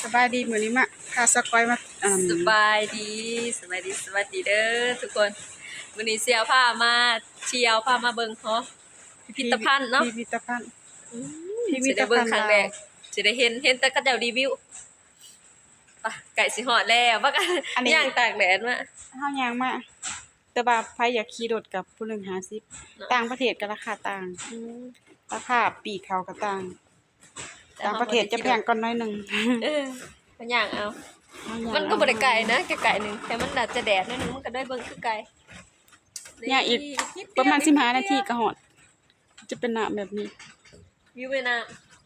ສະບາຍດີ ມື້ນີ້ມາ ພາສາວກ້ອຍມາ ອັນ ສະບາຍດີ ສະບາຍດີ ສະຫວັດດີເດີທຸກຄົນ. ມື້ນີ້ຊິເອົາພາມາທ່ຽວ ພາມາເບິ່ງຫໍ ພິພິທະພັນເນາະ ພິພິທະພັນ ອືມ ຊິໄດ້ເບິ່ງຄັ້ງແລກ ຊິໄດ້ເຫັນ ເຫັນແຕ່ເຂົາເຈົ້າຣີວິວ. ໄປ ໃກ້ຊິຮອດແລ້ວ ບັກ ອັນນີ້ ຍ່າງຕາກແດດມາ ເຮົາຍ່າງມາ ແຕ່ວ່າໃຜຢາກຂີ່ລົດກັບຜູ້ໜຶ່ງຫ້າສິບ ເນາະ ຕ່າງປະເທດກໍລາຄາຕ່າງ ອືມ ລາຄາປີກເຂົາກໍຕ່າງ ຕ່າງປະເທດຈະແພງກວ່າໜ້ອຍໜຶ່ງ ເອີ ເຮົາຍ່າງເອົາ ເຮົາຍ່າງ ມັນກໍບໍ່ໄດ້ໄກນະ ເອົາ ໃກ້ໆໜຶ່ງ ແຕ່ມັນໜ້າຈະແດດໜ້ອຍໜຶ່ງ ມັນກໍໄດ້ເບິ່ງຄືໄກ ຍ່າງອີກ ນີ້ ປະມານສິບຫ້ານາທີກໍຮອດ ຈະເປັນນ້ຳແບບນີ້ ວິວແມ່ນ້ຳ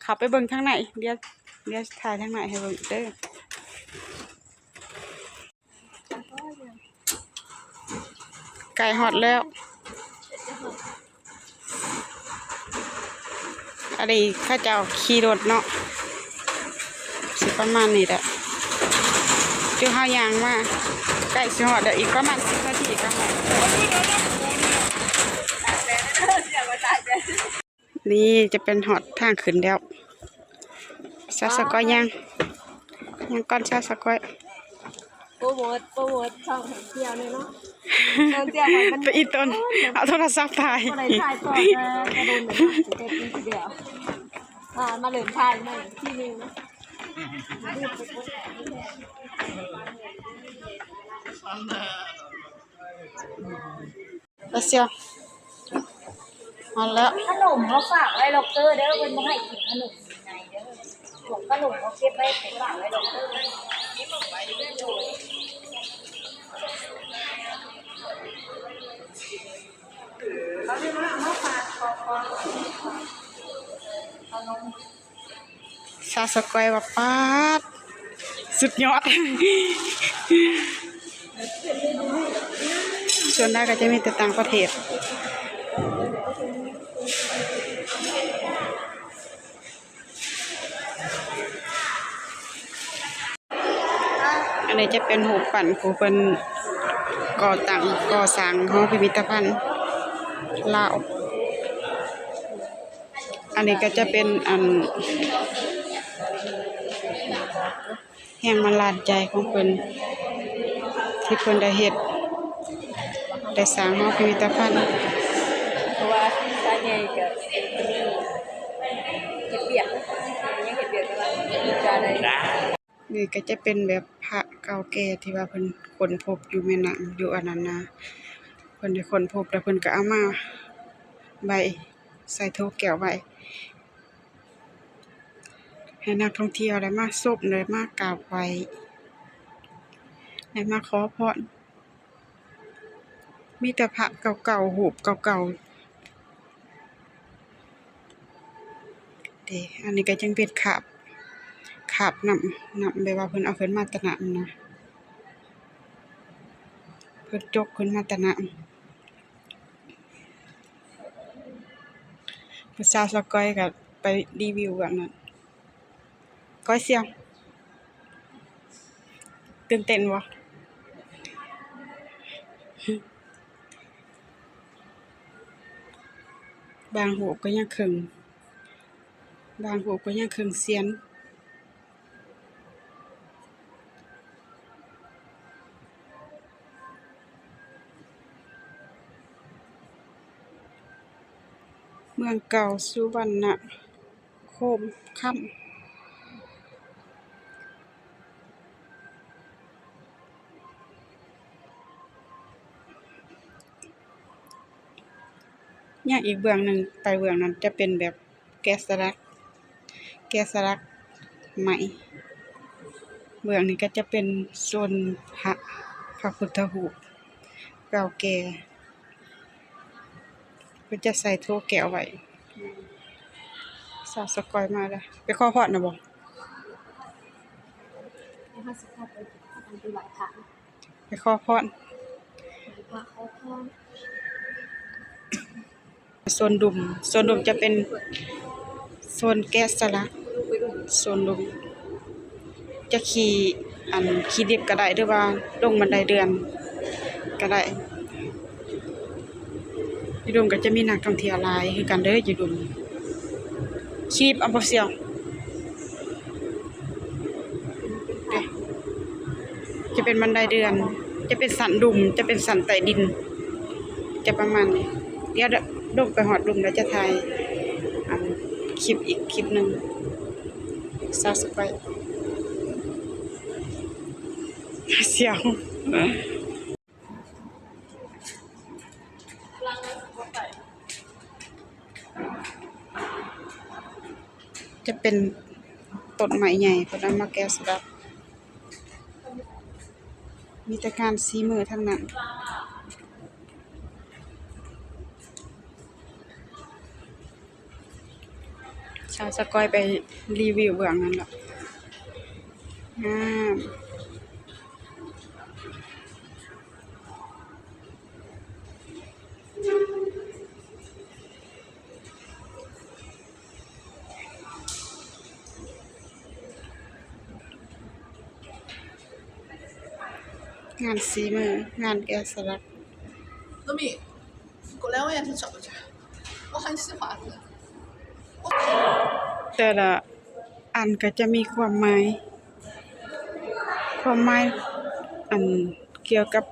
ເຂົ້າໄປເບິ່ງທາງໃນ ດຽວ ດຽວຖ່າຍທາງໃນໃຫ້ເບິ່ງເດີ. ໃກ້ຮອດແລ້ວ ອັນນີ້ເຂົາເຈົ້າຂີ່ລົດເນາະ ຊິປະມານນີ້ແຫຼະ ຈຸເຮົາຍ່າງມາ ໃກ້ຊິຮອດແລ້ວ ອີກປະມານສິບນາທີກໍຮອດ. ນີ້ຈະເປັນຮອດທາງຂຶ້ນແລ້ວ ສາວສະກ້ອຍຍ່າງ ຍ່າງກ່ອນ ສາວສະກ້ອຍ ໂປຣໂມດ ໂປຣໂມດຊ່ອງໃຫ້ທ່ຽວແດ່ເນາະ ຕອນທ່ຽວມັນ ໄປອີ່ຕົນ ເອົາໂທລະສັບຖ່າຍ ບໍ່ໄດ້ຖ່າຍຕອນມາ ກະດົນແລ້ວເນາະ ແຕ່ປີທີ່ແລ້ວ ອ່າ ມາເລີ່ມຖ່າຍໃໝ່ອີກທີໜຶ່ງເນາະ. ໄປຊຽວ ຮອດແລ້ວ ຂະໜົມເຮົາຝາກໄວ້ລັອກເກີເດີ ເພິ່ນບໍ່ໃຫ້ກິນຂະໜົມໃນເດີ ຂະໜົມເຮົາເກັບໄວ້ຝາກໄວ້ລັອກເກີ. ສາວສະກ້ອຍວ່າ ປາດ ສຸດຍອດ ສ່ວນຫຼາຍກໍຈະມີແຕ່ຕ່າງປະເທດ. ອັນນີ້ຈະເປັນຮູບປັ້ນຜູ້ເພິ່ນກໍ່ຕັ້ງ ກໍ່ສ້າງຫໍພິພິທະພັນລາວ. ອັນນີ້ກໍຈະເປັນ ອັນ ແຮງບັນດານໃຈຂອງເພິ່ນ ທີ່ເພິ່ນໄດ້ເຮັດ ໄດ້ສ້າງຫໍພິພິທະພັນ ເພາະວ່າຊາຍໃຫຍ່ກໍເຮັດວຽກ ຍັງເຮັດວຽກຢູ່ ວ່າຈະໄດ້ ນີ້ກໍຈະເປັນແບບພະເກົ່າແກ່ທີ່ວ່າເພິ່ນຄົ້ນພົບຢູ່ແມ່ນ້ຳ ຢູ່ອັນນັ້ນນະ ເພິ່ນໄດ້ຄົ້ນພົບແລ້ວເພິ່ນກໍເອົາມາໄວ້ໃສ່ໂຖແກ້ວໄວ້ ໃຫ້ນັກທ່ອງທ່ຽວໄດ້ມາຊົມ ໄດ້ມາກາບໄຫວ້ ໄດ້ມາຂໍພອນ. ມີແຕ່ພະເກົ່າໆ ຮູບເກົ່າໆ ເດ ອັນນີ້ກໍຍັງເປັນຄາບ ຄາບນ້ຳ ນ້ຳ ແບບວ່າເພິ່ນເອົາຂຶ້ນມາແຕ່ນ້ຳນະ ເພິ່ນຈົກຂຶ້ນມາແຕ່ນ້ຳ. ຜູ້ສາວສະກ້ອຍກໍໄປຣີວິວອັນນັ້ນ ກ້ອຍຊຽງ ຕື່ນເຕັ້ນບໍ່? ບາງຮູບກໍຍັງເຄິ່ງ ບາງຮູບກໍຍັງເຄິ່ງຊຽນ. ເມືອງເກົ່າສຸວັນນະໂຄມຄຳ. ຍັງອີກເບື້ອງໜຶ່ງ ໄປເບື້ອງນັ້ນຈະເປັນແບບແກະສະຫຼັກ ແກະສະຫຼັກໄມ້. ເບື້ອງນີ້ກໍຈະເປັນໂຊນພະ ພະພຸດທະຮູບເກົ່າແກ່ ເພິ່ນຈະໃສ່ໂຖແກ້ວໄວ້. ສາວສະກອຍມາແລ້ວ ໄປຂໍພອນນະບໍ່? ເຮົາຊິພາໄປ ໄປໄຫວ້ພະ ໄປຂໍພອນ ໄຫວ້ພະຂໍພອນ. ໂຊນດຸ່ມ ໂຊນດຸ່ມຈະເປັນໂຊນແກະສະຫຼັກ. ໂຊນດຸ່ມຈະຂີ່ ອັນ ຂີ່ລິບກໍໄດ້ ຫຼືວ່າລົງບັນໄດເລື່ອນກໍໄດ້. ຢູ່ດົງກໍຈະມີນັກທ່ອງທ່ຽວຫຼາຍຄືກັນເດີ ຢູ່ດົງ. ຄີບເອົາບໍ່ສ່ຽວ? ຈະເປັນບັນໄດເດືອນ ຈະເປັນຊັ້ນລຸ່ມ ຈະເປັນຊັ້ນໃຕ້ດິນ ຈະປະມານນີ້. ດຽວລົງໄປຮອດລຸ່ມແລ້ວຈະຖ່າຍ ອັນ ຄລິບອີກຄລິບໜຶ່ງ. ສາວສະກອຍ ສຽວ. ຈະເປັນຕົ້ນໄມ້ໃຫຍ່ ເພິ່ນເອົາມາແກະສະຫຼັກ ມີແຕ່ງານສີມືທັງນັ້ນ. ສາວສະກອຍໄປຣີວິວເບື້ອງນັ້ນລະ ງາມ. ງານສີມື ງານແກະສະຫຼັກ. ແຕ່ລະອັນກໍຈະມີຄວາມໝາຍ ຄວາມໝາຍ ອັນ ກ່ຽວກັບ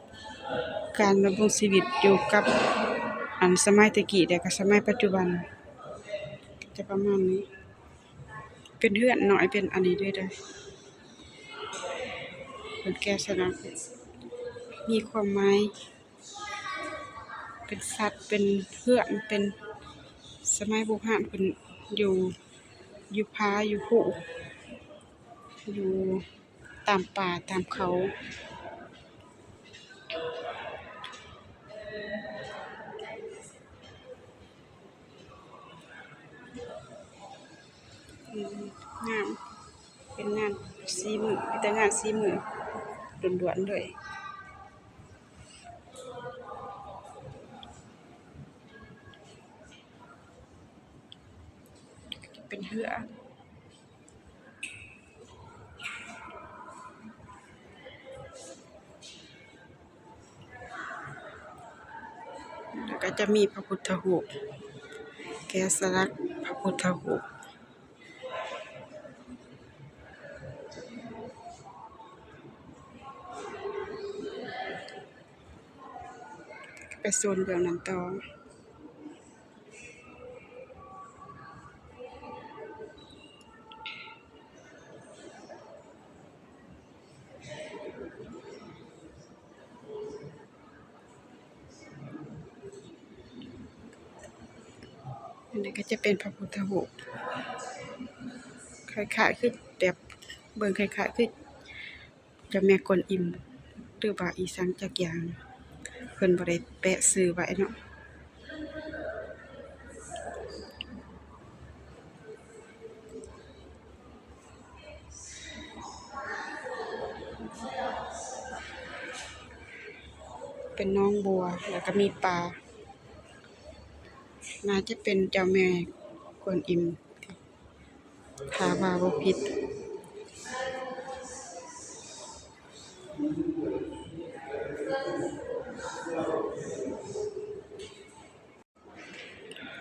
ການດຳລົງຊີວິດຢູ່ກັບ ອັນ ສະໄໝແຕ່ກີ້ ແລະ ກໍສະໄໝປັດຈຸບັນ ຈະປະມານນີ້. ເປັນເຮືອນນ້ອຍ ເປັນອັນນີ້ເລີຍເດີ້ ເປັນແກະສະຫຼັກ ມີຄວາມໝາຍ ເປັນສັດ ເປັນເຮືອນ ເປັນສະໄໝບູຮານ ເພິ່ນຢູ່ ຢູ່ຜາ ຢູ່ພູ ຢູ່ຕາມປ່າຕາມເຂົາ. ອືມ ງາມ ເປັນງານສີມື ມີແຕ່ງານສີມືລ້ວນໆເລີຍ ເປັນເຮືອ. ແລ້ວກໍຈະມີພະພຸດທະຮູບ ແກະສະຫຼັກພະພຸດທະຮູບ ໄປໂຊນເບື້ອງນັ້ນຕໍ່. ອັນນີ້ກໍຈະເປັນພະພຸດທະຮູບ ຄ້າຍໆຄືແບບ ເບິ່ງຄ້າຍໆຄື ເຈົ້າແມ່ກວນອິມ ຫຼືວ່າອີ່ສັງຈັກຢ່າງ ເພິ່ນບໍ່ໄດ້ແປະຊື່ໄວ້ເນາະ. ເປັນໜອງບົວ ແລ້ວກໍມີປ່າ ໜ້າຈະເປັນເຈົ້າແມ່ກວນອິມ. ຖ້າວ່າບໍ່ຜິດ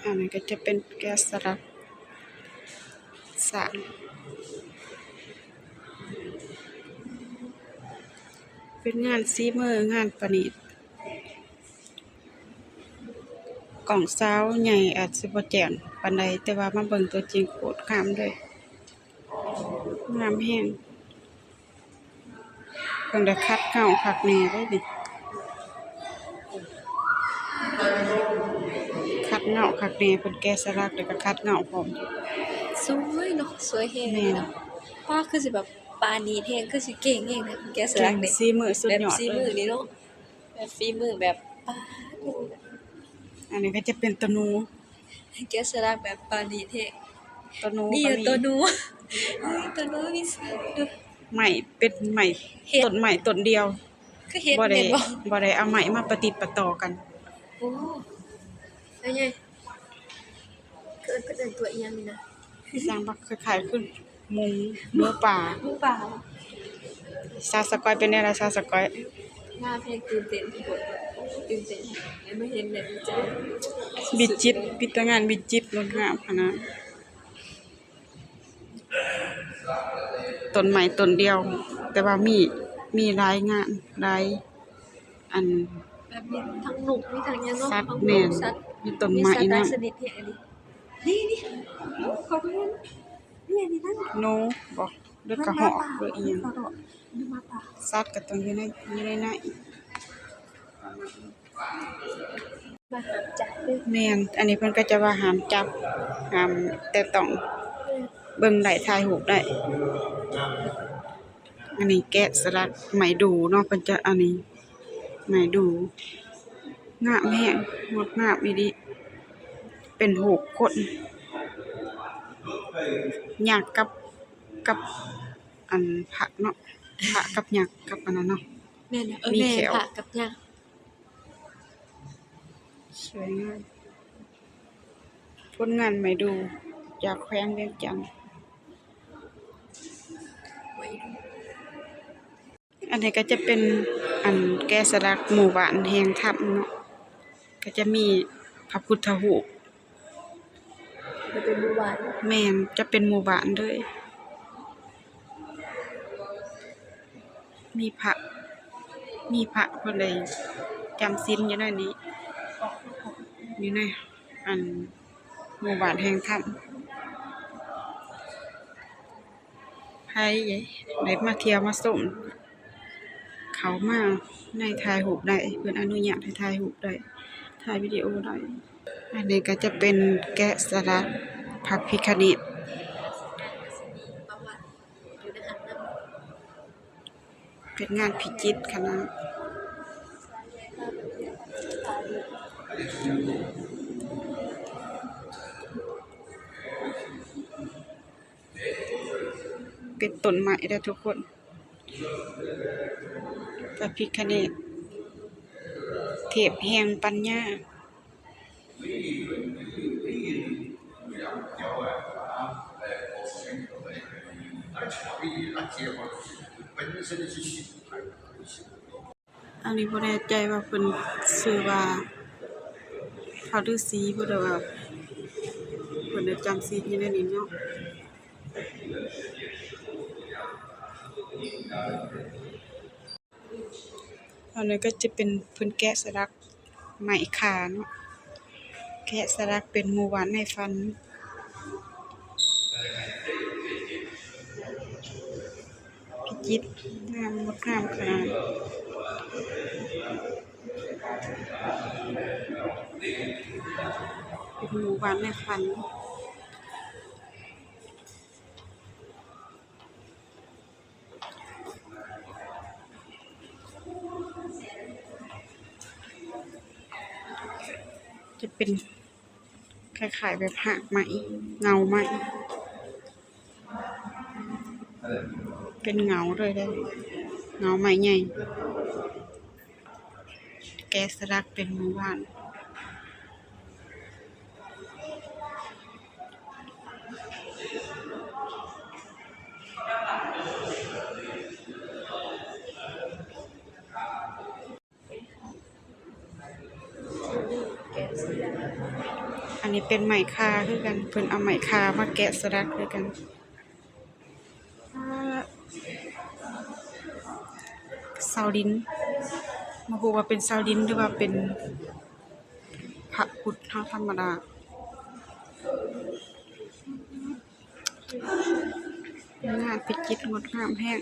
ອັນນັ້ນກໍຈະເປັນແກະສະຫຼັກຊ້າງ ເປັນງານສີມື ງານປະນີດ. ກ້ອງສາວໃຫຍ່ອາດຊິບໍ່ແຈ້ງປານໃດ ແຕ່ວ່າມາເບິ່ງຕົວຈິງໂຄດງາມເລີຍ ງາມແຮງ. ເພິ່ນໄດ້ຂັດເງົາຄັກແນ່ເດ້ນີ້ ຂັດເງົາຄັກແນ່ ເພິ່ນແກະສະຫຼັກແລ້ວກໍຂັດເງົາພ້ອມ. ສວຍເນາະ ສວຍແຮງເນາະ. ແມ່ນ ວ້າ ຄືຊິແບບປານີດແຮງ ຄືຊິເກັ່ງແຮງເດ້ ແກະສະຫຼັກນີ້ ເກັ່ງ ສີມືສຸດຍອດ ແບບສີມືນີ້ເນາະ. ແບບຝີມືແບບ ປາດ ອັນນີ້ກໍຈະເປັນໂຕໜູ ແກະສະຫຼັກແບບປານີດແຮງ ໂຕໜູ ນີ້ ກໍມີ ໂຕໜູ ໂຕໜູມີ ໄມ້ເປັນໄມ້ ເຫັດ ຕົ້ນໄມ້ຕົ້ນດຽວ ຄືເຫັດ ບໍ່ໄດ້ ແມ່ນບໍ່? ບໍ່ໄດ້ເອົາໄມ້ມາປະຕິດປະຕໍ່ກັນ. ໂອ້ ອັນໃຫຍ່ ເອີ້ນ ເພິ່ນເອີ້ນຕົວອີ່ຫຍັງນີ້ນະ? ສ້າງບັກຄ້າຍໆຄືໝູ ໝູປ່າ ໝູປ່າ. ຊາວສະກອຍເປັນແນວໃດ ຊາວສະກອຍ? ງາມແຮງ ຕື່ນເຕັ້ນ ຕື່ນເຕັ້ນ ໄດ້ມາເຫັນແບບນີ້ ຈະວິຈິດ ວິຕະງານວິຈິດ ງົດງາມຂະໜາດ. ຕົ້ນໄມ້ຕົ້ນດຽວ ແຕ່ວ່າມີ ມີຫຼາຍງານ ຫຼາຍອັນ ແບບມີທັງນົກ ມີທັງຫຍັງເນາະ ສັດ ທັງ ແມ່ນ ສັດ ມີຕົ້ນໄມ້ ມີສັດຫຼາຍຊະນິດແຮງອີ່ຫຼີ. ນີ້ ນີ້ ໂອ້ ເຂົາເຫັນ ນີ້ ອັນນີ້ນັ້ນ ໜູບໍ ຫຼືກະຮອກ ຫຼືອີ່ຫຍັງ ສັດກະຕ້ອງຢູ່ໃນ ຢູ່ໃນນັ້ນ. ວ່າຫ້າມຈັບເດີ. ແມ່ນ ອັນນີ້ເພິ່ນກະຈະວ່າຫ້າມຈັບ ຫ້າມແຕະຕ້ອງ ເບິ່ງໄດ້ ຖ່າຍຮູບໄດ້. ອັນນີ້ແກະສະຫຼັກໄມ້ດູ່ເນາະ ເພິ່ນຈະ ອັນນີ້ໄມ້ດູ່ ງາມແຮງ ງົດງາມອີ່ຫຼີ ເປັນຮູບຄົນ ຍັກກັບ ກັບອັນພະເນາະ ພະກັບຍັກກັບອັນນັ້ນເນາະ. ແມ່ນ ເອີ ມີແຂ້ວ ແມ່ນ ພະກັບຍັກ. ສວຍງາມ ຜົນງານໄມ້ດູ່ຈາກແຂວງວຽງຈັນ. ອັນນີ້ກະຈະເປັນອັນແກະສະຫຼັກໝູ່ບ້ານແຫ່ງທຳເນາະ ກະຈະມີພະພຸດທະຮູບ ຈະເປັນໝູ່ບ້ານ ແມ່ນ ຈະເປັນໝູ່ບ້ານເລີຍ. ມີພະ ມີພະເພິ່ນໄດ້ຈຳສິນຢູ່ໃນນີ້ ຢູ່ໃນອັນໝູ່ບ້ານແຫ່ງທຳ. ໃຜໄດ້ມາທ່ຽວມາຊົມ ເຂົ້າມາໃນ ຖ່າຍຮູບໄດ້ ເພິ່ນອະນຸຍາດໃຫ້ຖ່າຍຮູບໄດ້ ຖ່າຍວິດີໂອໄດ້. ອັນນີ້ກະຈະເປັນແກະສະຫຼັກພະພິຄະເນດ ເປັນງານພິຈິດຂະໜາດ ເປັນຕົ້ນໄມ້ເດີທຸກຄົນ. ພະພິຄະເນດ ເທບແຫ່ງປັນຍາ. ອັນນີ້ບໍ່ແນ່ໃຈວ່າເພິ່ນຊື່ວ່າພະລືສີບໍ່ ຫຼືວ່າເພິ່ນໄດ້ຈຳສິນຢູ່ໃນນີ້ເນາະ. ອັນນີ້ກະຈະເປັນເພິ່ນແກະສະຫຼັກໄມ້ຄາເນາະ ແກະສະຫຼັກເປັນໝູ່ບ້ານໃນຝັນ ພິຈິດ ງາມ ງົດງາມຂະໜາດ ເປັນໝູ່ບ້ານໃນຝັນ. ຈະເປັນຄ້າຍໆແບບຮາກໄມ້ ເງົາໄມ້ ເປັນເງົາເລີຍເດ້ ເງົາໄມ້ໃຫຍ່ ແກະສະຫຼັກເປັນໝູ່ບ້ານ. ອັນນີ້ເປັນໄມ້ຄາຄືກັນ ເພິ່ນເອົາໄມ້ຄາມາແກະສະຫຼັກຄືກັນ. ຊາວດິນ ບໍ່ຮູ້ວ່າເປັນຊາວດິນ ຫຼືວ່າເປັນພະພຸດທະທຳມະດາ. ງາມພິຈິດ ງົດງາມແຮງ.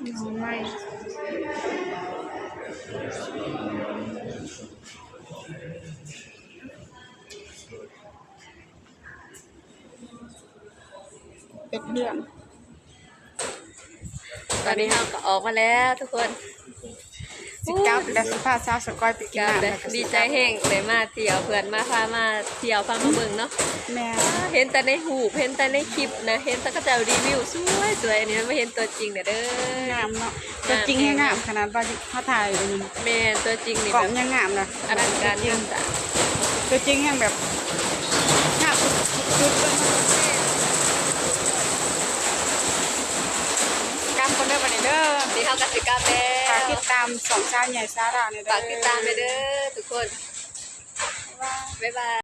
ໜໍ່ໄມ້ ເປັດເດືອນ. ຕອນນີ້ເຮົາກະອອກມາແລ້ວທຸກຄົນ ຊິກັບແລ້ວ ຊິພາສາວສະກອຍໄປກິນນ້ຳ ດີໃຈແຮງໄດ້ມາທ່ຽວ ເພື່ອນມາ ພາມາທ່ຽວ ພາມາເບິ່ງເນາະ. ແມ່ນ ເຫັນແຕ່ໃນຮູບ ເຫັນແຕ່ໃນຄລິບນະ ເຫັນແຕ່ເຂົາເຈົ້າຣີວິວສວຍໆ ອັນນີ້ມາເຫັນຕົວຈິງແລ້ວເດີ ງາມເນາະ. ຕົວຈິງແຮງງາມຂະໜາດວ່າເຮົາຖ່າຍອັນນີ້ ແມ່ນ ຕົວຈິງນີ້ ກ້ອງຍັງງາມນະ ອະລັງການງານສາງ. ຕົວຈິງແຮງແບບງາມສຸດໆ ເລີຍ. ກັບກ່ອນເດີບັດນີ້ເດີ ນີ້ເຮົາກະຊິກັບແລ້ວ. ຝາກຕິດຕາມຊ່ອງຊາວໃຫຍ່ຊາລາວແດ່ເດີ ຝາກຕິດຕາມແດ່ເດີທຸກຄົນ ບາຍບາຍ.